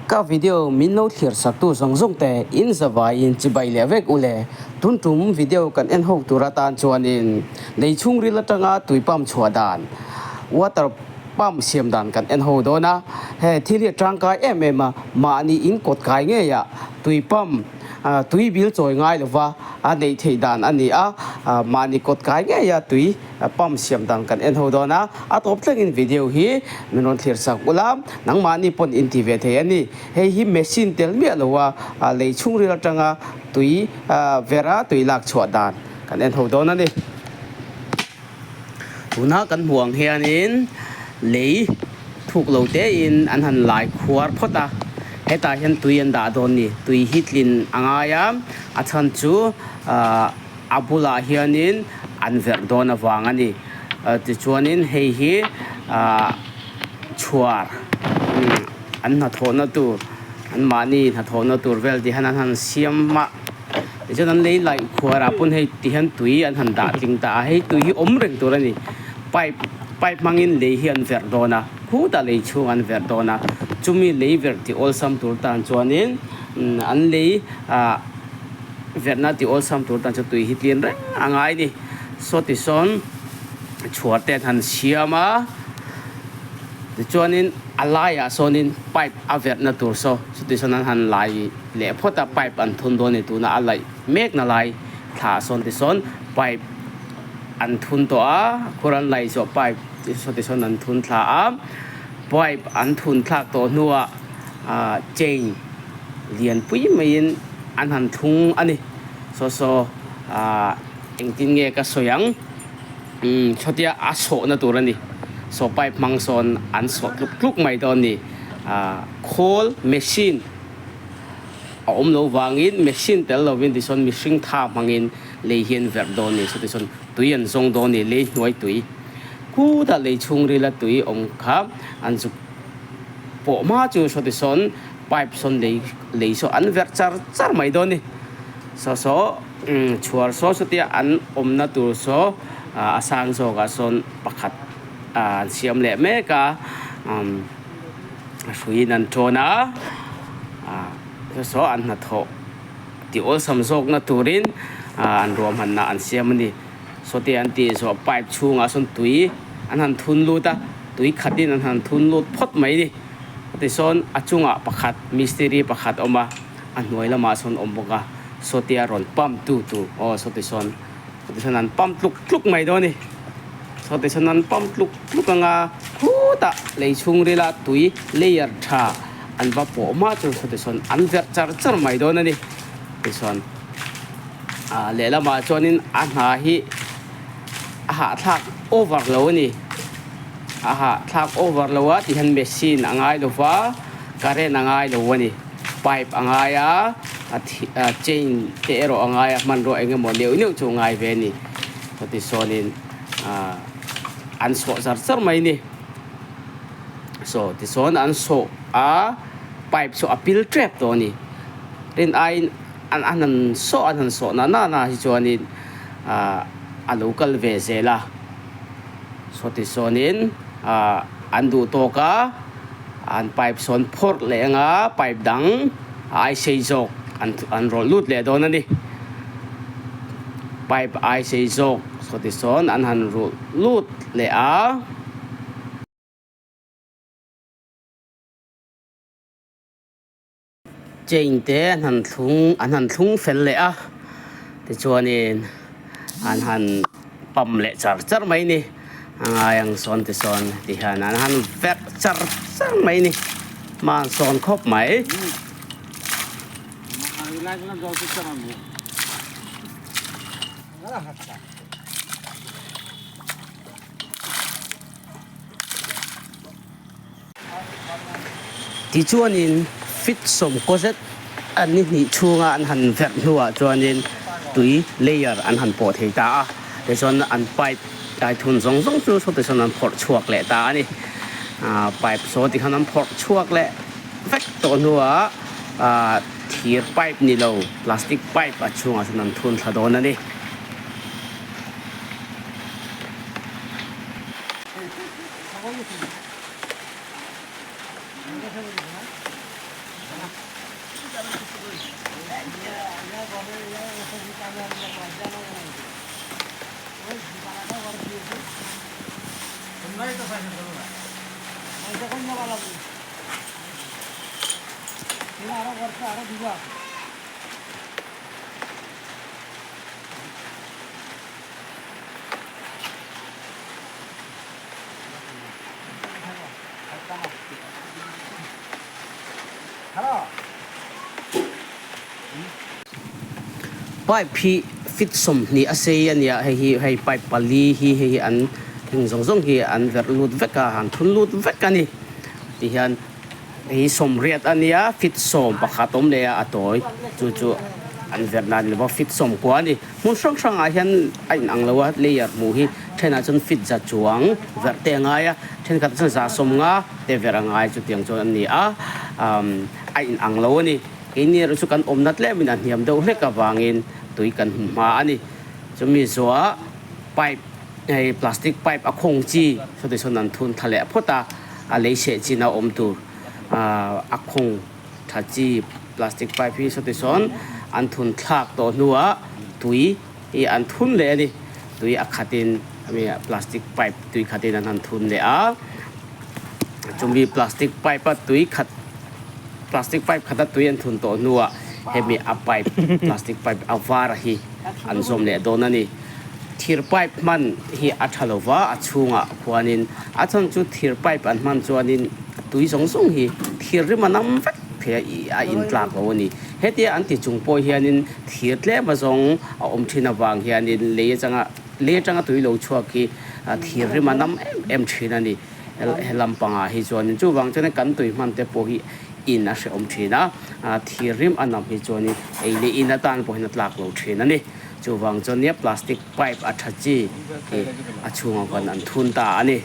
Ka video min lo thlir saktu zawng zawng te in zavaiin chibai leh vek u le. Tun tum video kan en ho tur atan chuanin lei chhungril atanga tui pump chhuah dan, water pump siam dan kan en ho dawn a. He thil hi a tangkai em em a, mahni in kawt kai ngeiah tui pump tui bil chawi ngai lova a neih theih dan a ni a, mahni kawt kai ngeia tui pump siam dan kan en ho dawn a, a tawp thlengin video hi min rawn thlir sak ula, nangmahni pawn in ti ve thei a ni. Hei hi machine tel miah lo a, lei chhungril atanga tui vera tui lak chhuah dan kan en ho dawn a ni. Tuna kan hmuh ang hianin lei thuk lo tein an han lai khuar phawt a, hetah hian tui an dah dawn ni. Tui hi tlin a ngai a, a chhan chu ahh a bulah hianin an verh dawn avang a ni. Tichuanin hei hi ahh chhuar an hnathawhna tur anmahni hnathawhna tur vel ti hian an han siam a. Tichuan an lei laih khuar ah pawn hei ti hian tui an han dah tling ta a, hei tui hi awm reng tur a ni. Pipe pipe hmangin lei hi an verh dawn a, khutah lei chhung an verh dawn a, chumi lei verh tih awlsam tur tan chuanin an lei ah verhna tih awlsam tur tan chuan tui hi tlin reng a ngai a ni. Saw tisawn chhuar te an han siam a, tichuanin a laiah sawnin pipe a verhna tur saw chuti sawn an han lai. Leh phawt a pipe an thun dawn a ni tuna a laih mek na lai thla ah sawn tisawn pipe an thun tawh a khur an laih zawh pipe saw tisawn an thun thla a pipe an thun thlak tawh hnuah ah chain lian pui maiin an han thlung a ni saw saw ah engtin nge ka sawi ang umm sawtia a sawhna tur a ni saw pipe hmang sawn an sawh tluk tluk mai dawn a ni ah khawl machine. A awm lo vangin machine tel lovin tichuan mihring tha hmangin lei hi an verh dawn a ni. Chutichuan tui an zawng dawn a ni, lei hnuai tui khutah lei chhungrila tui awm kha an zuk pawh hma chu chutichuan pipe sawn lei lei saw an verh char char mai dawn a ni. Saw saw chhuar saw chutia an awmna tur saw a sang zawkah sawn pakhat an siam leh mek a. A hruiin an tawn a, ah saw an hnathawh tih awlsam zawkna turin ah an ruahmanna an siam a ni. Sawti an tih zawh pipe chhungah sawn tui an han thun lut a, tui khatin an han thun lut phawt mai a ni. Tisawn a chungah pakhat mistiri pakhat a awm a, a hnuai lamah sawn awm bawk a, sawtia rawn pump tu tur aw sawti sawn tisawn an pump tluk tluk mai dawn a ni. Sawti sawn an pump tluk tluk anga khutah lei chhungrila tui layer tha an va pawh hma chu sawti sawn an verh char char mai dawn a ni. Tichuan ah lehlamah chuanin a hna hi a hahthlak over lo a ni. A hahthlak over lo a tihian machine a ngai lo va, current a ngai lo a ni. Pipe a ngai a, a chain te erawh a ngai a, hmanrua eng emaw neuh neuh chu a ngai ve a ni. Chuti sawnin ah an sawh zar zar mai ni. Saw tichuan an sawh a pipe chu a pil tep tawh a ni. Rin aiin an an han sawh an han sawh na na na hi chuanin ah a lo kal ve zel a. Saw tichuanin ah an duh tawk a an pipe sawn phawrh leh anga pipe dang a ai sei zawk an an rawlh lut leh dawn a ni. Pipe ai sei zawk saw tisawn an han rulh lut leh a. Chain te an han thlung an han thlung fel leh a tichuanin an han pump leh char char mai a ni. A ngai ang sawn tisawn ti hian an han verh char char mai a ni. Hma an sawn khawp mai. Tichuanin fit sawmkaw zet an ni hnih chhunga an han verh hnuah chuanin tui layer an han pawh thei ta a, tichuan an pipe tai thun zawng zawng chu sawti sawn an phawrh chhuak leh ta a ni. Pipe saw tikhan an phawrh chhuak leh vek tawh hnuah thir pipe ni lo plastic pipe a chhungah chuan an thun thla dawn a ni. Pipe hi feet 20 a sei a nia, hei hi hei pipe pali hi hei hi an heng zawng zawng hi an verh lut vek a, an thun lut vek a ni. Tihian hei hi 80 a nia, feet 11 awm leh a, a tawi chu chu an verh na a ni lo va, feet 90 a ni. Hmun hrang hrangah hian a inang lo a, layer hmuh hi thenah chuan feet 100 chuang verh te a ngai a, thenkhatah chuan 150 te verh a ngai chutiang chuan a ni a, a inang lo a ni. Keini erawh chu kan awmna tlemin a hniam deuh hlek avangin tui kan hmu hma a ni. Chumi zuah pipe hei plastic pipe a khawng chi saw sawn an thun tha leh phawt a, a lei seh chin a awm tur a khawng tha chi plastic pipe hi saw sawn an thun thlak tawh hnuah tui hi an thun leh a ni. Tui a khatin ami plastic pipe tui khatin an han thun leh a, chumi plastic pipe a tui khat. Plastic pipe khata tui an thun tawh hnuah hemi a pipe plastic pipe a var hi an zawm leh dawn a ni. Thir pipe hman hi a tha lo va, a chhungah khuanin a chhan chu thir pipe an hman chuanin tui zawng zawng hi thir rim a nam vek thei a, a intlak lo a ni. Hetia an ti chung pawh hianin thir tlem a zawng a awm thin avang hianin lei atanga lei atanga tui lo chhuak hi thir rim a nam em em thin a ni. He lampangah hi chuanin chuvang chuanin kan tui hman te pawh hi in a hrehawm thin a, thir rim a nam hi chuanin ei leh in atan pawhin a tlak lo thin a ni. Chuvang chuan nia plastic pipe a tha chi hi a chhungah khan an thun ta a ni.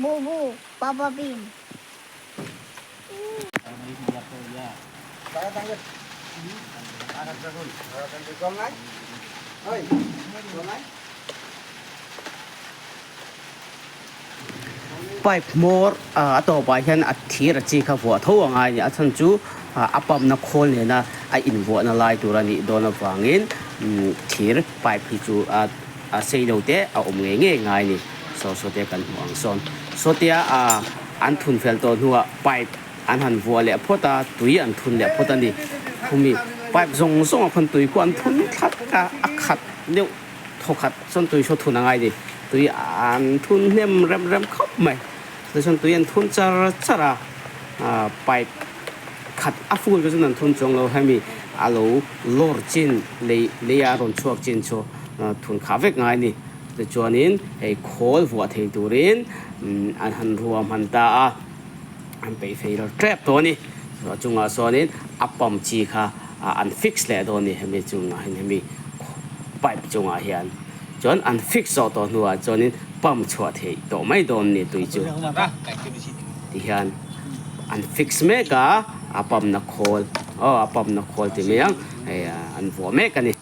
Bubu, Papa Bean. Pipe hmawr a tawpah hian a thir a chi kha vuah tho a ngai a ni. A chhan chu a pump na khawl nena a invuahna lai tur a nih dawn avangin thir pipe hi chu a A sei lo te a awm ngei ngei ngai ni. Saw saw te kan hmuh ang sawn. Sawtia a an thun fel tawh hnuah pipe an han vuah leh phawt a, tui an thun leh phawt a ni. Khumi pipe zawng zawng ah khawn tui khu an thun thlat a, a khat deuh thaw khat chuan tui saw thun a ngai ni. Tui an thun hnem rem rem khawp mai. Tichuan tui an thun char char a, pipe khat a full te chuan an thun chuang lo. Hemi a lo lawr chin lei leia a rawn chhuak chin chu thun khah vek ngai a ni. Tichuanin hei khawl vuah thei turin an han ruah hman ta a, an peih fei lo tep tawh a ni. A chungah chuanin a pump chi kha an fix leh dawn a ni hemi chungah hian hemi pipe chungah hian. Chuan an fix zawh tawh hnuah chuanin pump chhuah theih tawh mai dawn ni tui chu tihian an fix mek a, a pump na khawl aw a pump na khawl ti mai ang hei an vuah mek a ni.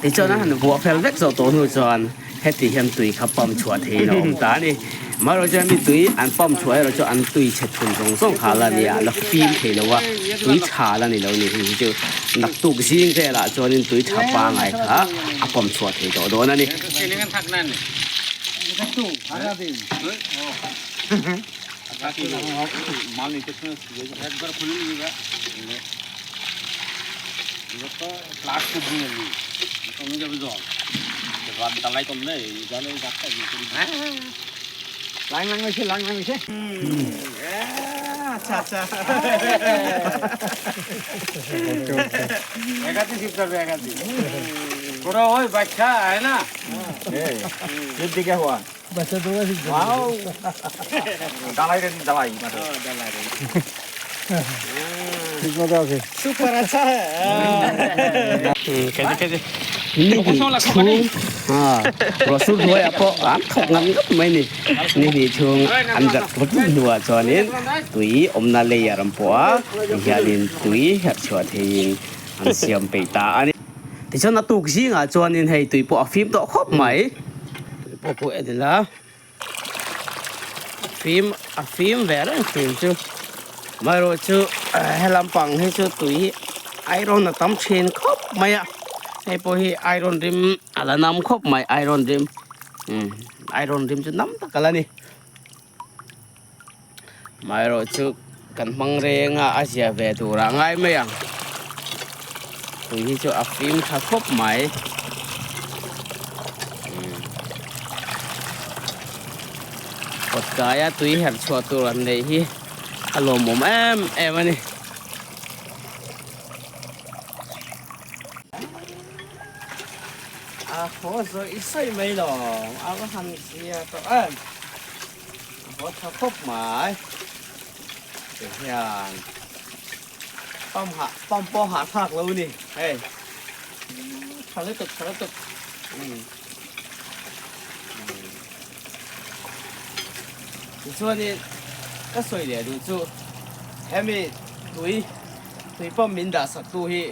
Tichuan a han vuah fel vek zawh tawh hnu chuan heti hian tui kha pump chhuah theihin a awm ta a ni. Amaherawhchu hemi tui an pump chhuah erawh chu an tui chhe thun zawng zawng kha la ni a, la fim thei lo a, tui tha la ni lo ni hi chu naktuk zing velah chuanin tui tha pangai kha a pump chhuah thei tawh dawn a ni. Super acha Ni hnih chhung ruah sur hnuaiah pawh an thawk ngam ngam mai ni. Ni hnih chhung an zat vut hnuah chuanin tui awmna layer an pawh a, tihianin tui herh chhuah theiin an siam peih ta a ni. Tichuan a tuk zingah chuanin hei tui pawh a fim tawh khawp mai. Tui pawh pawh en ila a fim a fim ve reng thin chu amaherawhchu he lampang hi chu tui hi iron a tam thin khawp mai a hei pawh hi iron rim a la nam khawp mai iron rim umm iron rim chu nam tak a la ni amaherawhchu kan hmang reng a a zia ve tur ah ngai mai ang tui hi chu a fim tha khawp mai kawt kaia tui herh chhuah tur an neih hi a lawmawm em em a ni. A haw zawih sawi mai lo a va han zia tawh em a haw tha khawp mai ti hian pump hah pump pawh hah thlak lo ni hei tha lutuk tha lutuk umm tichuanin ka sawi leh duh chu hemi tui tui pump min dah sak tu hi.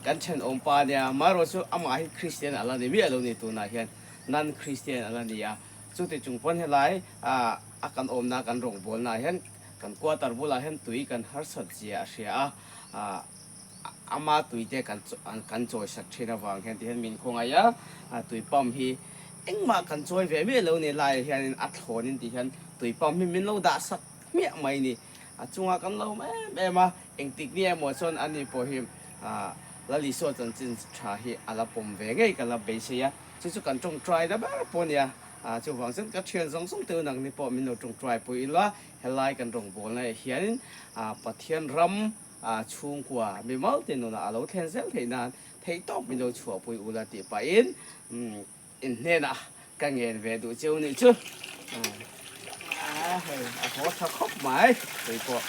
Kan thenawm pa ania, amaherawh chu amah hi Kristian a la ni miah lo ni tunah hian non Kristian a la ni a, chuti chung pawn helai a kan awmna kan rawngbawlnaah hian kan quarter bulah hian tui kan harsat zia a hria a, ama tui te kan kan chawisak thin avang hian tihian min khawngaih a, tui pump hi engmah kan chawi ve miah lo ni laiah hianin a thlawnin tihian tui pump hi min lo dah sak hmiah mai ni. A chungah kan lo awm em em a, engtik ni emaw chuan ani pawh hi Lal Isua chanchin tha hi a la pawm ve ngei ka la beisei a, chu chu kan tawngtai na ber pawh a nia. Chuvang chuan ka thian zawng zawng teu nang ni pawh min lo tawngtai pui ila, helai kan rawngbawlna ah hianin Pathian ram chhungkua mimal te nunah a lo thlen zel theih nan theihtawp min lo chhuahpui ula tih pahin In hnenah ka ngen ve duh cheu nih chu. A hei a haw tha khawp mai tui pawh.